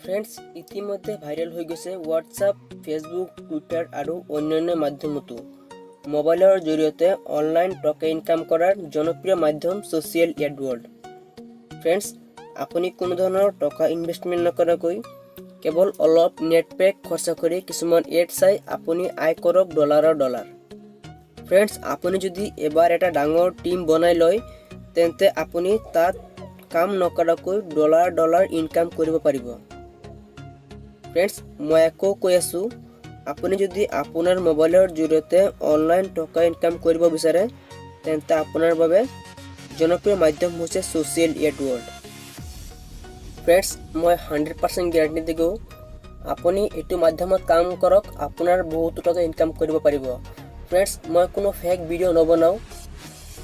Friends, ইতিমধ্যে viral হৈ গৈছে হোৱাটছআপ, ফেচবুক, টুইটাৰ আৰু অন্যান্য মাধ্যমতো মোবাইলৰ জৰিয়তে অনলাইন টকা ইনকাম কৰাৰ জনপ্ৰিয় মাধ্যম ছ'চিয়েল এড ৱৰ্ল্ড। ফ্ৰেণ্ডছ, আপুনি কোনো ধৰণৰ টকা ইনভেষ্টমেণ্ট নকৰাকৈ কেৱল অলপ নেট পেক খৰচা কৰি কিছুমান এড চাই আপুনি আয় কৰক ডলাৰৰ ডলাৰ। ফ্ৰেণ্ডছ, আপুনি যদি এবাৰ এটা ডাঙৰ টীম বনাই লয়, তেন্তে আপুনি তাত কাম নকৰাকৈ ডলাৰ ডলাৰ ইনকাম কৰিব পাৰিব। ফ্ৰেণ্ডছ, মই আকৌ কৈ আছোঁ, আপুনি যদি আপোনাৰ মোবাইলৰ জৰিয়তে অনলাইন টকা ইনকাম কৰিব বিচাৰে, তেন্তে আপোনাৰ বাবে জনপ্ৰিয় মাধ্যম হৈছে ছ'চিয়েল এড ৱৰ্ল্ড। ফ্ৰেণ্ডছ, মই 100% গেৰাণ্টি দি কওঁ, আপুনি এইটো মাধ্যমত কাম কৰক, আপোনাৰ বহুতো টকা ইনকাম কৰিব পাৰিব। ফ্ৰেণ্ডছ, মই কোনো ফেক ভিডিঅ' নবনাওঁ।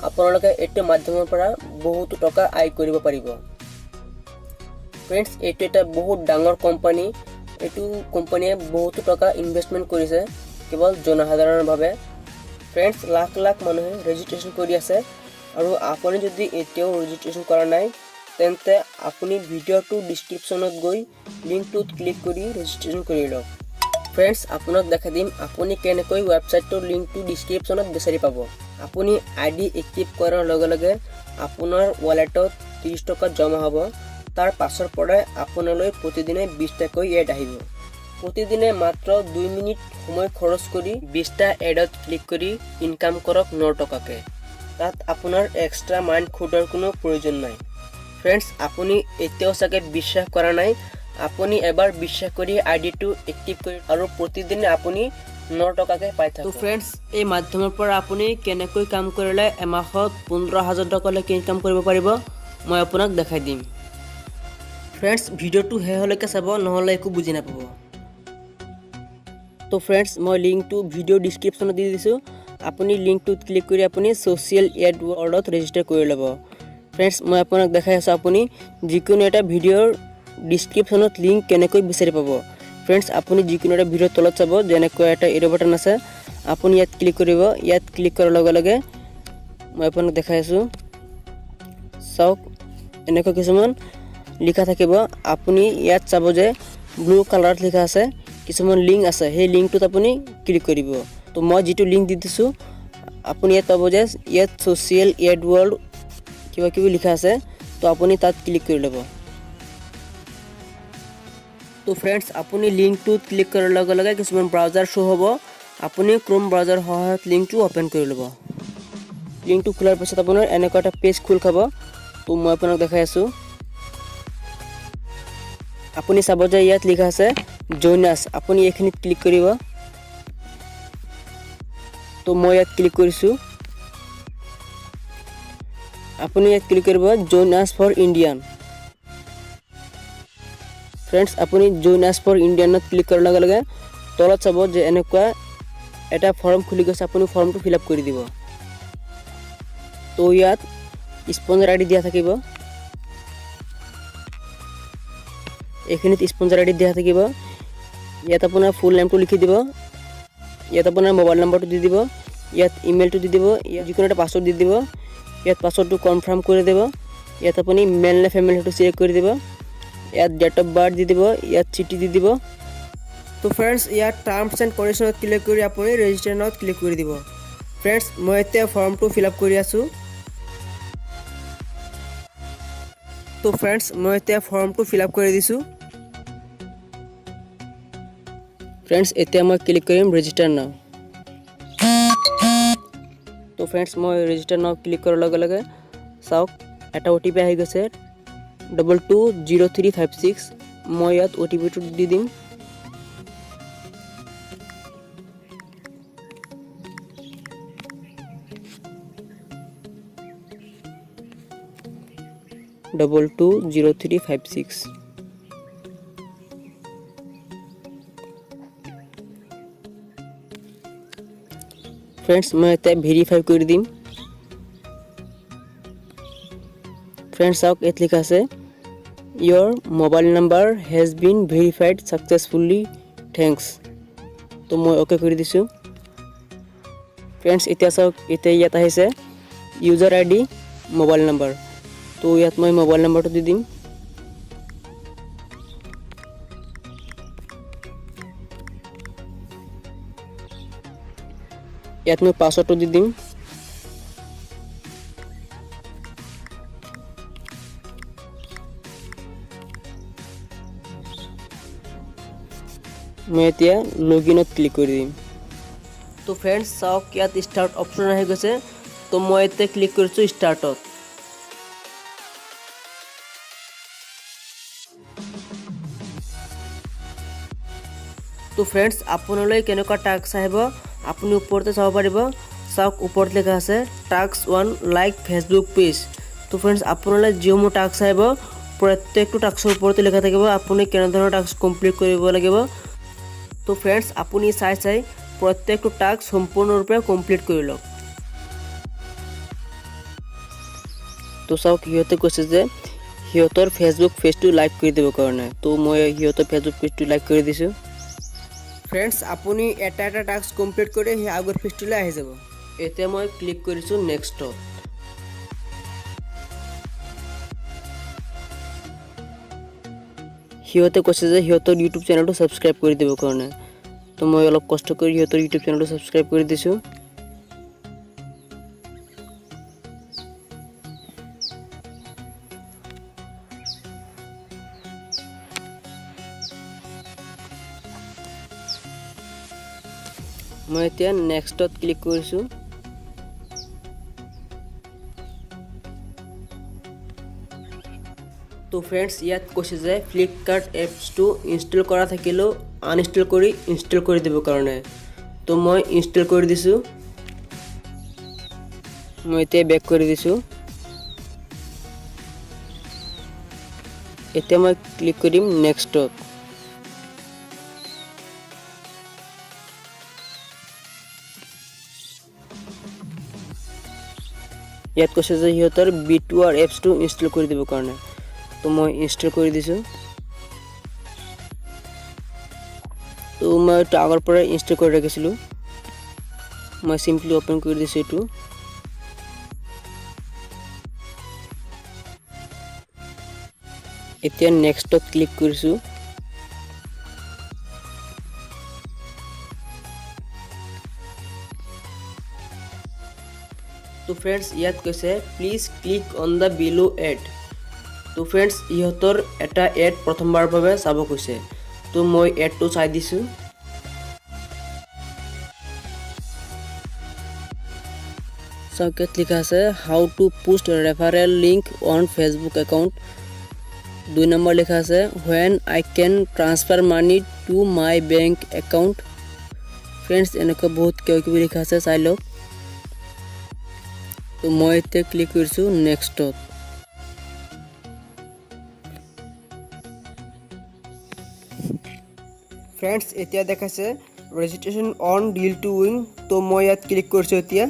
আপোনালোকে এইটো মাধ্যমৰ পৰা বহুতো টকা আয় কৰিব পাৰিব। ফ্ৰেণ্ডছ, এইটো এটা বহুত ডাঙৰ কোম্পানী। এইটো কোম্পানীয়ে বহুতো টকা ইনভেষ্টমেণ্ট কৰিছে কেৱল জনসাধাৰণৰ বাবে। ফ্ৰেণ্ডছ, লাখ লাখ মানুহে ৰেজিষ্ট্ৰেশ্যন কৰি আছে আৰু আপুনি যদি এতিয়াও ৰেজিষ্ট্ৰেশ্যন কৰা নাই, তেন্তে আপুনি ভিডিঅ'টো ডিছক্ৰিপশ্যনত গৈ লিংকটোত ক্লিক কৰি ৰেজিষ্ট্ৰেশ্যন কৰি লওক। ফ্ৰেণ্ডছ, আপোনাক দেখাই দিম আপুনি কেনেকৈ ৱেবছাইটটোৰ লিংকটো ডিছক্ৰিপশ্যনত বিচাৰি পাব। আপুনি আই ডি এক্টিভ কৰাৰ লগে লগে আপোনাৰ ৱালেটত 30 টকা জমা হ'ব। তাৰ পাছৰ পৰাই আপোনালৈ প্ৰতিদিনে 20টাকৈ এড আহিব। প্ৰতিদিনে মাত্ৰ 2 মিনিট সময় খৰচ কৰি 20টা এডত ক্লিক কৰি ইনকাম কৰক 9 টকাকৈ। তাত আপোনাৰ এক্সট্ৰা মাইণ্ড খটুৱাৰ কোনো প্ৰয়োজন নাই। ফ্ৰেণ্ডছ, আপুনি এতিয়াও চাগে বিশ্বাস কৰা নাই। আপুনি এবাৰ বিশ্বাস কৰি আই ডিটো এক্টিভ কৰি আৰু প্ৰতিদিনে আপুনি 9 টকাকৈ পাই থাকক। ফ্ৰেণ্ডছ, এই মাধ্যমৰ পৰা আপুনি কেনেকৈ কাম কৰিলে এমাহত 15,000 টকালৈকে ইনকাম কৰিব পাৰিব, মই আপোনাক দেখাই দিম। ফ্ৰেণ্ডছ, ভিডিঅ'টো শেষলৈকে চাব, নহ'লে একো বুজি নাপাব। তো ফ্ৰেণ্ডছ, মই লিংকটো ভিডিঅ' ডিছক্ৰিপশ্যনত দি দিছোঁ। আপুনি লিংকটোত ক্লিক কৰি আপুনি ছ'চিয়েল এড ৱৰ্ল্ডত ৰেজিষ্টাৰ কৰি ল'ব। ফ্ৰেণ্ডছ, মই আপোনাক দেখাই আছোঁ আপুনি যিকোনো এটা ভিডিঅ'ৰ ডিছক্ৰিপশ্যনত লিংক কেনেকৈ বিচাৰি পাব। ফ্ৰেণ্ডছ, আপুনি যিকোনো এটা ভিডিঅ'ৰ তলত চাব, যেনেকৈ এটা এৰ' বাটন আছে, আপুনি ইয়াত ক্লিক কৰিব। ইয়াত ক্লিক কৰাৰ লগে লগে মই আপোনাক দেখাই আছোঁ, চাওক, এনেকুৱা কিছুমান লিখা থাকিব। আপুনি ইয়াত চাব যে ব্লু কালাৰত লিখা আছে, কিছুমান লিংক আছে, সেই লিংকটোত আপুনি ক্লিক কৰিব। তো মই যিটো লিংক দি দিছোঁ, আপুনি ইয়াত পাব যে ইয়াত ছ'চিয়েল এড ৱৰ্ল্ড কিবা কিবি লিখা আছে। তো আপুনি তাত ক্লিক কৰি ল'ব। তো ফ্ৰেণ্ডছ, আপুনি লিংকটোত ক্লিক কৰাৰ লগে লগে কিছুমান ব্ৰাউজাৰ শ্ব' হ'ব। আপুনি ক্ৰোম ব্ৰাউজাৰ সহায়ত লিংকটো অ'পেন কৰি ল'ব। লিংকটো খোলাৰ পিছত আপোনাৰ এনেকুৱা এটা পেজ খোল খাব। তো মই আপোনাক দেখাই আছোঁ, আপুনি চাব যে ইয়াত লিখা আছে জইন আছ। আপুনি এইখিনিত ক্লিক কৰিব। তো মই ইয়াত ক্লিক কৰিছোঁ। আপুনি ইয়াত ক্লিক কৰিব জইন আছ ফৰ ইণ্ডিয়ান। ফ্ৰেণ্ডছ, আপুনি জইন আছ ফৰ ইণ্ডিয়ানত ক্লিক কৰাৰ লগে লগে তলত চাব যে এনেকুৱা এটা ফৰ্ম খুলি গৈছে। আপুনি ফৰ্মটো ফিল আপ কৰি দিব। তো ইয়াত স্পনজাৰ আই ডি দিয়া থাকিব। এইখিনিত স্পনজাৰ আই ডি দিয়া থাকিব। ইয়াত আপোনাৰ ফুল নেমটো লিখি দিব। ইয়াত আপোনাৰ মোবাইল নম্বৰটো দি দিব। ইয়াত ইমেইলটো দি দিব। ইয়াত যিকোনো এটা পাছৱৰ্ড দি দিব। ইয়াত পাছৱৰ্ডটো কনফাৰ্ম কৰি দিব। ইয়াত আপুনি মেল নে ফিমেল সেইটো চিলেক্ট কৰি দিব। ইয়াত ডেট অফ বাৰ্থ দি দিব। ইয়াত চিটি দি দিব। তো ফ্ৰেণ্ডছ, ইয়াত টাৰ্মছ এণ্ড কণ্ডিশ্যনত ক্লিক কৰি আপুনি ৰেজিষ্টাৰ ক্লিক কৰি দিব। ফ্ৰেণ্ডছ, মই এতিয়া ফৰ্মটো ফিল আপ কৰি আছোঁ। তো ফ্ৰেণ্ডছ, মই এতিয়া ফৰ্মটো ফিল আপ কৰি দিছোঁ। ফ্ৰেণ্ডছ, এতিয়া মই ক্লিক কৰিম ৰেজিষ্টাৰ নাও। তো ফ্ৰেণ্ডছ, মই ৰেজিষ্টাৰ নাও ক্লিক কৰাৰ লগে লগে চাওক, এটা অ' টি পি আহি গৈছে, 220356। মই ইয়াত অ' টি পিটো দি দিম। 220356। ফ্ৰেণ্ডছ, মই এতিয়া ভেৰিফাই কৰি দিম। ফ্ৰেণ্ডছ, চাওক, ইয়াত লিখা আছে, "Your mobile number has been verified successfully, thanks." তো মই অ'কে কৰি দিছোঁ। ফ্ৰেণ্ডছ, এতিয়া চাওক, এতিয়া ইয়াত আহিছে ইউজাৰ আই ডি, মোবাইল নাম্বাৰ। তো ইয়াত মই মোবাইল নাম্বাৰটো দি দিম। ইয়াত মই পাছৱৰ্ডটো দি দিম। মই এতিয়া লগ ইনত ক্লিক কৰি দিম। তো ফ্ৰেণ্ডছ, চাওক, ইয়াত ষ্টাৰ্ট অপশ্যন আহি গৈছে। তো মই এতিয়া ক্লিক কৰিছোঁ ষ্টাৰ্টত। তো ফ্ৰেণ্ডছ, আপোনালৈ কেনেকুৱা টাস্ক আহিব আপুনি ওপৰতে চাব পাৰিব। চাওক, ওপৰত লিখা আছে "Task 1, like Facebook page"। তো ফ্ৰেণ্ডছ, আপোনালৈ যিসমূহ টাস্ক আহিব, প্ৰত্যেকটো টাস্কৰ ওপৰতে লিখা থাকিব আপুনি কেনেধৰণৰ টাস্ক কমপ্লিট কৰিব লাগিব। তো ফ্ৰেণ্ডছ, আপুনি চাই চাই প্ৰত্যেকটো টাস্ক সম্পূৰ্ণৰূপে কমপ্লিট কৰি লওক। তো চাওক, সিহঁতে কৈছে যে সিহঁতৰ ফেচবুক পেজটো লাইক কৰি দিবৰ কাৰণে। তো মই সিহঁতৰ ফেচবুক পেজটো লাইক কৰি দিছোঁ। ফ্ৰেণ্ডছ, আপুনি এটা এটা টাস্ক কমপ্লিট কৰি সেই আগৰ পেজটোলৈ আহি যাব। এতিয়া মই ক্লিক কৰিছোঁ নেক্সটত। সিহঁতে কৈছে যে সিহঁতৰ ইউটিউব চেনেলটো ছাবস্ক্ৰাইব কৰি দিবৰ কাৰণে। তো মই অলপ কষ্ট কৰি সিহঁতৰ ইউটিউব চেনেলটো ছাবস্ক্ৰাইব কৰি দিছোঁ। মই এতিয়া নেক্সটত ক্লিক কৰিছোঁ। তো ফ্ৰেণ্ডছ, ইয়াত কৈছে যে ফ্লিপকাৰ্ট এপছটো ইনষ্টল কৰা থাকিলেও আনইনষ্টল কৰি ইনষ্টল কৰি দিবৰ কাৰণে। তো মই ইনষ্টল কৰি দিছোঁ। মই এতিয়া বেক কৰি দিছোঁ। এতিয়া মই ক্লিক কৰিম নেক্সটত। ইয়াত কৈছে যে সিহঁতৰ বি টু আৰ এপছটো ইনষ্টল কৰি দিবৰ কাৰণে। তো মই ইনষ্টল কৰি দিছোঁ। তো মই এইটো আগৰ পৰাই ইনষ্টল কৰি ৰাখিছিলোঁ। মই চিম্পলি অ'পেন কৰি দিছোঁ এইটো। এতিয়া নেক্সটত ক্লিক কৰিছোঁ। তো ফ্ৰেণ্ডছ, ইয়াত কৈছে, "Please click on the below ad"। তো ফ্ৰেণ্ডছ, ইহঁতৰ এটা এড প্ৰথমবাৰৰ বাবে চাব কৈছে। তো মই এডটো চাই দিছোঁ। চাওক, ইয়াত লিখা আছে "How to post referral link on Facebook account"। 2 number লিখা আছে "When I can transfer money to my bank account"। Friends, এনেকুৱা বহুত কিবা কিবি লিখা আছে, চাই লওক। তো মই এতিয়া ক্লিক কৰিছোঁ নেক্সটত। ফ্ৰেণ্ডছ, এতিয়া দেখাইছে registration on Deal to Win। তো মই ইয়াত ক্লিক কৰিছোঁ এতিয়া।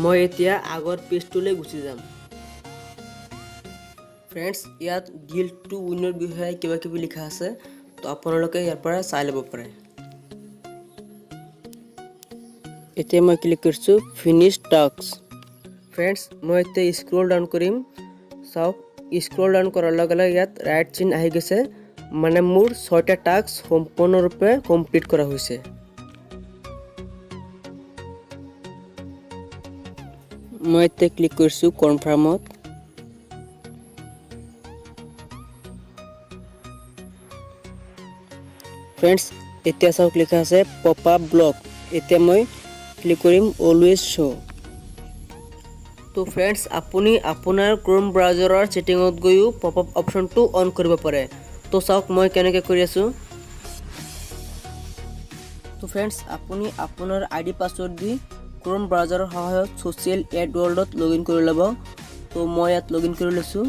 মই এতিয়া আগৰ পেজটোলৈ গুচি যাম। ফ্ৰেণ্ডছ, ইয়াত ডিল টু উইনৰ বিষয়ে কিবা কিবি লিখা আছে। তো আপোনালোকে ইয়াৰ পৰা চাই ল'ব পাৰে। এতিয়া মই ক্লিক কৰিছোঁ ফিনিছ টাস্ক। ফ্ৰেণ্ডছ, মই এতিয়া স্ক্ৰল ডাউন কৰিম। চাওক, স্ক্ৰল ডাউন কৰাৰ লগে লগে ইয়াত ৰাইট চিন আহি গৈছে, মানে মোৰ ছয়টা টাস্ক সম্পূৰ্ণৰূপে কমপ্লিট কৰা হৈছে। মই এতিয়া ক্লিক কৰিছোঁ কনফাৰ্মত। ফ্ৰেণ্ডছ, এতিয়া চাওক, লিখা আছে পপ আপ ব্লক। এতিয়া মই ক্লিক কৰিম অলৱেজ শ্ব'। তো ফ্ৰেণ্ডছ, আপুনি আপোনাৰ ক্ৰোম ব্ৰাউজাৰৰ ছেটিঙত গৈও পপ আপ অপশ্যনটো অন কৰিব পাৰে। তো চাওক, মই কেনেকৈ কৰি আছোঁ। তো ফ্ৰেণ্ডছ, আপুনি আপোনাৰ আই ডি পাছৱৰ্ড দি ক্ৰোম ব্ৰাউজাৰৰ সহায়ত ছ'চিয়েল এড ৱৰ্ল্ডত লগ ইন কৰি ল'ব। তো মই ইয়াত লগ ইন কৰি লৈছোঁ।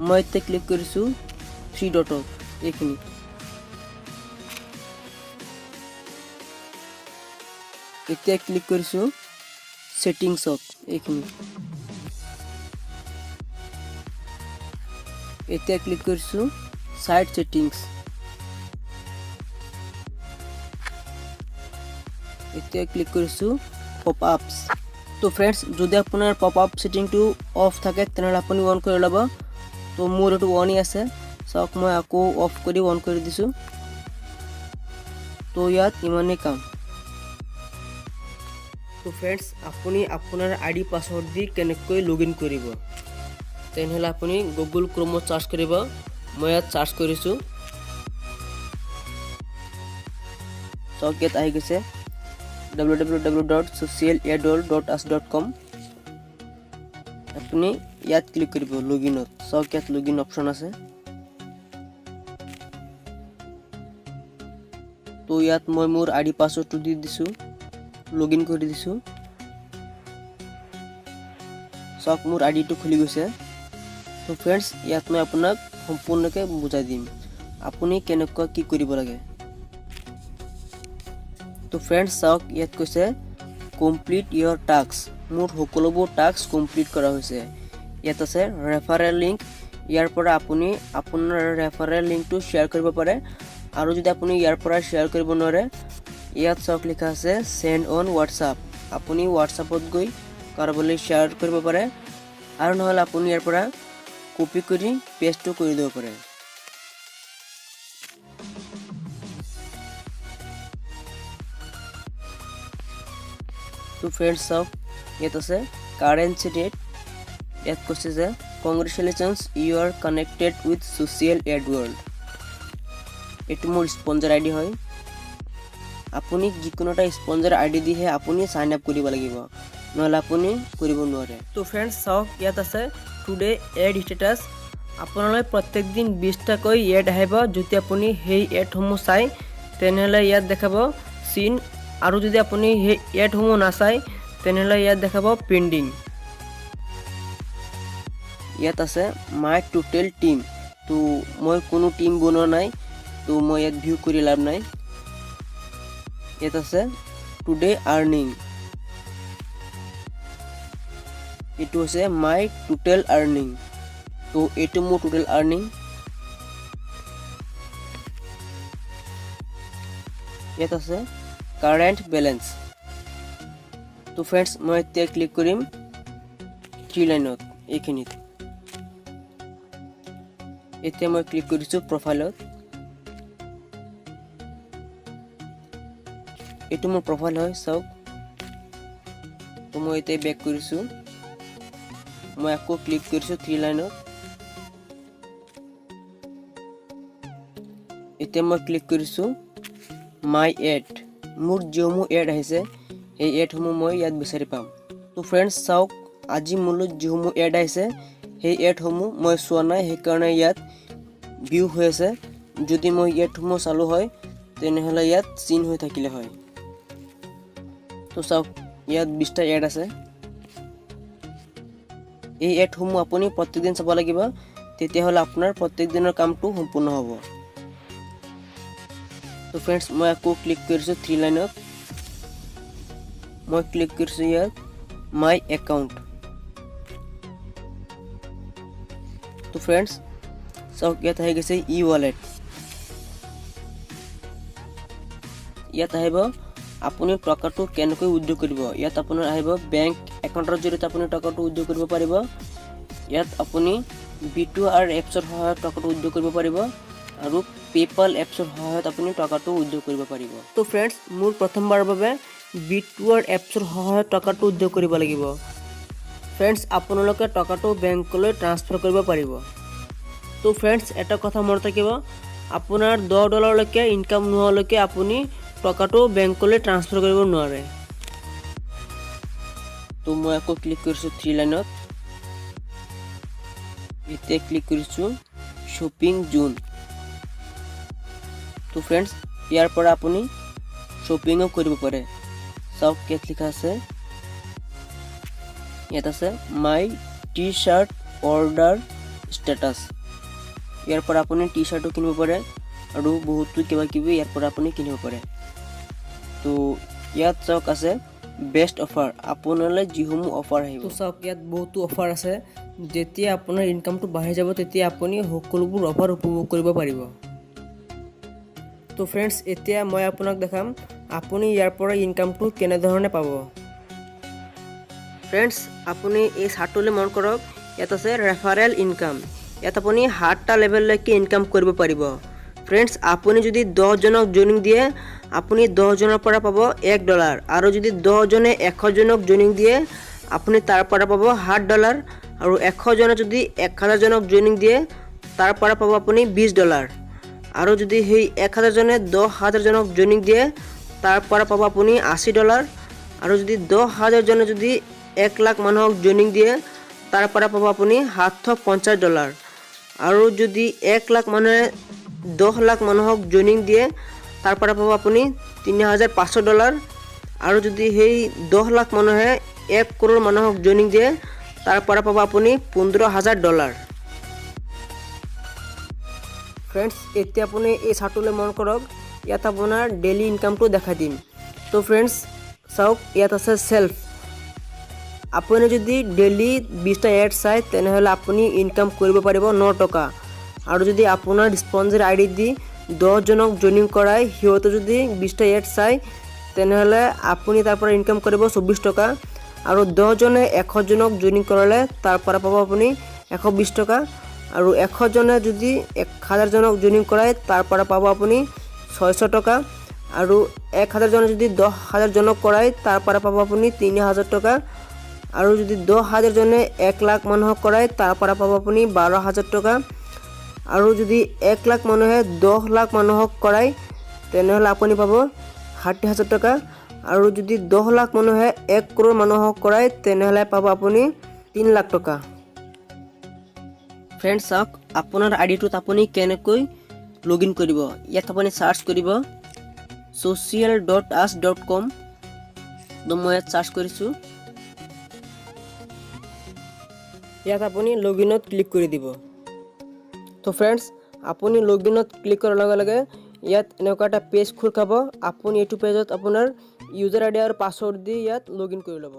মই এতিয়া ক্লিক কৰিছোঁ থ্ৰী ডটত, এইখিনি। এতিয়া ক্লিক কৰিছোঁ ছেটিংছত, এইখিনি। এতিয়া ক্লিক কৰিছোঁ ছাইট ছেটিংছ। এতিয়া ক্লিক কৰিছোঁ পপ আপছ। তো ফ্ৰেণ্ডছ, যদি আপোনাৰ পপ আপ ছেটিংটো অফ থাকে, তেনেহ'লে আপুনি অন কৰি ল'ব। তো মোৰ এইটো অনেই আছে। চাওক, মই আকৌ অফ কৰি অন কৰি দিছোঁ। তো ইয়াত ইমানেই কাম। তো ফ্ৰেণ্ডছ, আপুনি আপোনাৰ আই ডি পাছৱৰ্ড দি কেনেকৈ লগ ইন কৰিব? তেনেহ'লে আপুনি গুগল ক্ৰমত চাৰ্চ কৰিব। মই ইয়াত চাৰ্চ কৰিছোঁ। চাওক, ইয়াত আহি গৈছে www.socialadworld.us.com। আপুনি ইয়াত ক্লিক কৰিব লগ ইনত। চাওক, ইয়াত লগ ইন অপশ্যন আছে। তো ইয়াত মই মোৰ আই ডি পাছৱৰ্ডটো দি দিছোঁ, লগ ইন কৰি দিছোঁ। চাওক, মোৰ আই ডিটো খুলি গৈছে। তো ফ্ৰেণ্ডছ, ইয়াত মই আপোনাক সম্পূৰ্ণকৈ বুজাই দিম আপুনি কেনেকুৱা কি কৰিব লাগে। তো ফ্ৰেণ্ডছ, চাওক, ইয়াত কৈছে কমপ্লিট ইয়ৰ টাস্ক। মোৰ সকলোবোৰ টাস্ক কমপ্লিট কৰা হৈছে। ইয়াত আছে ৰেফাৰেল লিংক। ইয়াৰ পৰা আপুনি আপোনাৰ ৰেফাৰেল লিংকটো শ্বেয়াৰ কৰিব পাৰে আৰু যদি আপুনি ইয়াৰ পৰা শ্বেয়াৰ কৰিব নোৱাৰে, ইয়াত চাওক লিখা আছে চেণ্ড অন হোৱাটছআপ। আপুনি হোৱাটছআপত গৈ কাৰোবালৈ শ্বেয়াৰ কৰিব পাৰে আৰু নহ'লে আপুনি ইয়াৰ পৰা কপি কৰি পেষ্টটো কৰি দিব পাৰে। তো ফ্ৰেণ্ডছ, চাওক, ইয়াত আছে কাৰেঞ্চি ৰেট। ইয়াত কৈছে যে congratulations, you are connected with Social Ad World। এইটো মোৰ স্পনজাৰ আই ডি হয়। আপুনি যিকোনো এটা স্পনজাৰ আই ডি দিহে আপুনি চাইন আপ কৰিব লাগিব, নহ'লে আপুনি কৰিব নোৱাৰে। তো ফ্ৰেণ্ডছ, চাওক, ইয়াত আছে টুডে এড ষ্টেটাছ। আপোনালৈ প্ৰত্যেক দিন 20টাকৈ এড আহিব। যদি আপুনি সেই এডসমূহ চায়, তেনেহ'লে ইয়াত দেখাব চিন আৰু যদি আপুনি সেই এডসমূহ নাচায়, তেনেহ'লে ইয়াত দেখাব পেণ্ডিং। ইয়াত আছে মাই টোটেল টিম। তো মই কোনো টিম বনোৱা নাই, তো মই ইয়াত ভিউ কৰি লাভ নাই। ইয়াত আছে টুডে আৰ্নিং। এইটো হৈছে মাই টোটেল আৰ্নিং। তো এইটো মোৰ টোটেল আৰ্নিং। ইয়াত আছে কাৰেণ্ট বেলেঞ্চ। তো ফ্ৰেণ্ডছ, মই এতিয়া ক্লিক কৰিম থ্ৰী লাইনত এইখিনিত। এতিয়া মই ক্লিক কৰিছোঁ প্ৰফাইলত। এইটো মোৰ প্ৰফাইল হয়, চাওক। তো মই এতিয়া বেক কৰিছোঁ। মই আকৌ ক্লিক কৰিছোঁ থ্ৰী লাইনত। এতিয়া মই ক্লিক কৰিছোঁ মাই এড। মোৰ যিসমূহ এড আহিছে, সেই এডসমূহ মই ইয়াত বিচাৰি পাম। তো ফ্ৰেণ্ডছ, চাওক, আজি মোলৈ যিসমূহ এড আহিছে, সেই এডসমূহ মই চোৱা নাই, সেইকাৰণে ইয়াত ভিউ হৈ আছে। যদি মই এডসমূহ চালোঁ হয়, তেনেহ'লে ইয়াত চিন হৈ থাকিলে হয়। তো চাওক, ইয়াত 20টা এড আছে। এই এডসমূহ আপুনি প্ৰত্যেকদিন চাব লাগিব, তেতিয়াহ'লে আপোনাৰ প্ৰত্যেক দিনৰ কামটো সম্পূৰ্ণ হ'ব। তো ফ্ৰেণ্ডছ, মই আকৌ ক্লিক কৰিছোঁ থ্ৰী লাইনত। মই ক্লিক কৰিছোঁ ইয়াত মাই একাউণ্ট। তো ফ্ৰেণ্ডছ, চাওক, ইয়াত আহি গৈছে ই ৱালেট। ইয়াত আহিব আপুনি টকাটো কেনেকৈ উইড্ৰ কৰিব। ইয়াত আপোনাৰ আহিব বেংক একাউণ্টৰ জৰিয়তে আপুনি টকাটো উইড্ৰ কৰিব পাৰিব। ইয়াত আপুনি বি টু আৰ এপছৰ সহায়ত টকাটো উইড্ৰ কৰিব পাৰিব আৰু পে'পাল এপছৰ সহায়ত আপুনি টকাটো উইড্ৰ কৰিব পাৰিব। তো ফ্ৰেণ্ডছ, মোৰ প্ৰথমবাৰৰ বাবে বি টু আৰ এপছৰ সহায়ত টকাটো উইড্ৰ কৰিব লাগিব। ফ্ৰেণ্ডছ, আপোনালোকে টকাটো বেংকলৈ ট্ৰান্সফাৰ কৰিব পাৰিব। তো ফ্ৰেণ্ডছ, এটা কথা মনত ৰাখিব, আপোনাৰ 10 ডলাৰলৈকে ইনকাম নোহোৱালৈকে আপুনি টকাটো বেংকলৈ ট্ৰান্সফাৰ কৰিব নোৱাৰে। তো মই আকৌ ক্লিক কৰিছোঁ থ্ৰী লাইনত। এতিয়া ক্লিক কৰিছোঁ শ্বপিং জোন। তো ফ্ৰেণ্ডছ, ইয়াৰ পৰা আপুনি শ্বপিঙো কৰিব পাৰে। চাওক, ইয়াত লিখা আছে, ইয়াত আছে my T shirt order status। ইয়াৰ পৰা আপুনি টি চাৰ্টো কিনিব পাৰে আৰু বহুতো কিবা কিবি ইয়াৰ পৰা আপুনি কিনিব পাৰে। তো ইয়াত চাওক, আছে বেষ্ট অফাৰ। আপোনালৈ যিসমূহ অফাৰ আহিব। তো চাওক, ইয়াত বহুতো অফাৰ আছে। যেতিয়া আপোনাৰ ইনকামটো বাঢ়ি যাব, তেতিয়া আপুনি সকলোবোৰ অফাৰ উপভোগ কৰিব পাৰিব। তো ফ্ৰেণ্ডছ, এতিয়া মই আপোনাক দেখাম আপুনি ইয়াৰ পৰা ইনকামটো কেনেধৰণে পাব। ফ্ৰেণ্ডছ, আপুনি এই চাৰ্টটোলৈ মন কৰক। ইয়াত আছে ৰেফাৰেল ইনকাম। ইয়াত আপুনি 7টা লেভেললৈকে ইনকাম কৰিব পাৰিব। ফ্ৰেণ্ডছ, আপুনি যদি 10জনক জইনিং দিয়ে, আপুনি 10জনৰ পৰা পাব $1, আৰু যদি 10জনে 100জনক জইনিং দিয়ে, আপুনি তাৰ পৰা পাব $7, আৰু 100জনে যদি 1000জনক জইনিং দিয়ে, তাৰ পৰা পাব আপুনি $20, আৰু যদি সেই 1000জনে 10,000জনক জইনিং দিয়ে, তাৰ পৰা পাব আপুনি $80, আৰু যদি 10,000জনে যদি 1 লাখ মানুহক জইনিং দিয়ে, তাৰ পৰা পাব আপুনি $750, আৰু যদি 1 লাখ মানুহে 10 লাখ মানুহক জইনিং দিয়ে, তাৰ পৰা পাব আপুনি $3,500, আৰু যদি সেই 10 লাখ মানুহে 1 কৰোৰ মানুহক জইনিং দিয়ে, তাৰ পৰা পাব আপুনি $15,000। ফ্ৰেণ্ডছ, এতিয়া আপুনি এই চাৰ্টটোলৈ মন কৰক। ইয়াত আপোনাৰ ডেইলি ইনকামটো দেখাই দিম। তো ফ্ৰেণ্ডছ, চাওক, ইয়াত আছে চেল্ফ। আপুনি যদি ডেইলি 20টা এড চায়, তেনেহ'লে আপুনি ইনকাম কৰিব পাৰিব 9 টকা। আৰু যদি আপোনাৰ স্পনজাৰ আই ডি দি 10জনক জইনিং কৰাই, সিহঁতে যদি 20টা এড চায়, তেনেহ'লে আপুনি তাৰ পৰা ইনকাম কৰিব 24 টকা। আৰু 10জনে 100জনক জইনিং কৰালে তাৰ পৰা পাব আপুনি 120 টকা। আৰু 100জনে যদি 1000জনক জইনিং কৰায়, তাৰ পৰা পাব আপুনি 600 টকা। আৰু 1000জনে যদি 10,000জনক কৰায়, তাৰ পৰা পাব আপুনি 3000 টকা। আৰু যদি 10,000জনে 1 লাখ মানুহক কৰায়, তাৰ পৰা পাব আপুনি 12,000 টকা। আৰু যদি 1 লাখ মানুহে 10 লাখ মানুহক কৰায়, তেনেহ'লে আপুনি পাব 60,000 টকা। আৰু যদি 10 লাখ মানুহে 1 কৰোৰ মানুহক কৰায়, তেনেহ'লে পাব আপুনি 3 লাখ টকা। ফ্ৰেণ্ডছ, চাওক, আপোনাৰ আই ডিটোত আপুনি কেনেকৈ লগ ইন কৰিব। ইয়াত আপুনি চাৰ্চ কৰিব social.us.com। তো মই ইয়াত চাৰ্চ কৰিছোঁ। ইয়াত আপুনি লগ ইনত ক্লিক কৰি দিব। তো ফ্ৰেণ্ডছ, আপুনি লগ ইনত ক্লিক কৰাৰ লগে লগে ইয়াত এনেকুৱা এটা পেজ খোল খাব। আপুনি এইটো পেজত আপোনাৰ ইউজাৰ আই ডি আৰু পাছৱৰ্ড দি ইয়াত লগ ইন কৰি ল'ব।